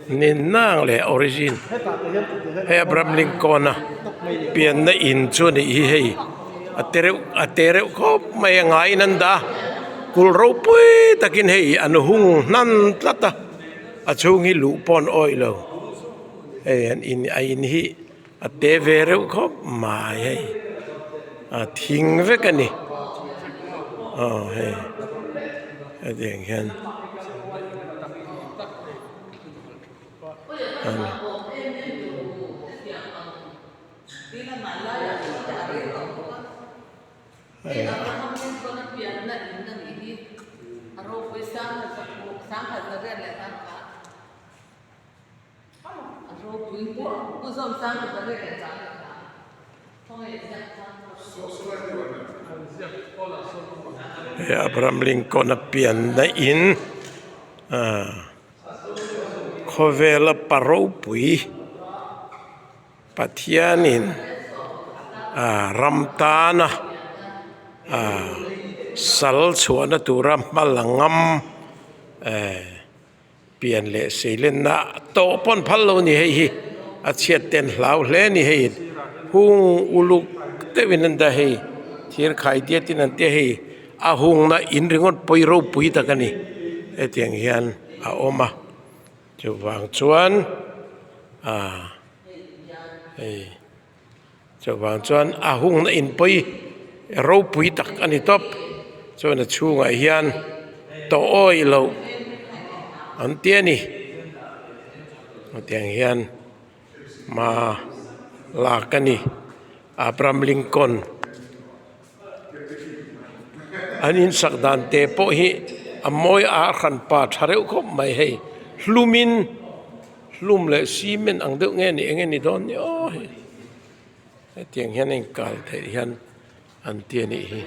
Ni nang leh origin hei Abraham Lincoln a pianna in chu a nih hi hei a te reuh a te reuh khawp mai a ngaiin an dah a kulh ropui takin hei an hung hnan tlat a a chhung hi luh pawh an awih lo hei an in a in hi. A te ve reuh khawp mai hei a thing vek a ni aw hei hetiang hian a ni. He Abraham Lincoln a pianna in ah khawvela pa ropui Pathianin ah ram tana ah sal chhuahna tura hma la ngam eh. Pian leh seilenna tawh pawn phal lo ni hei hi a chhiat ten hlau hle a ni hei hung uluk deuhin an dah hei thir khai diat in an tia hei a hungna in ringawt pawi ropui tak a ni hetiang hian a awm a chuvang chuan ah hei. Chuvang chuan a hungna inpawi ropui tak a ni tawp. Chuan a chhungah hian tawh awih loh an ti a ni. Hetiang hian hma lak a ni. Abraham Lincoln an insak dan te pawh hi a mawi a hranpa tha reuh khawp mai hei. Hlumin. Hlum leh cement ang deuh nge ni eng nge ni dawn ni aw hei hetiang hian a inkal theih hian an ti a nih hi.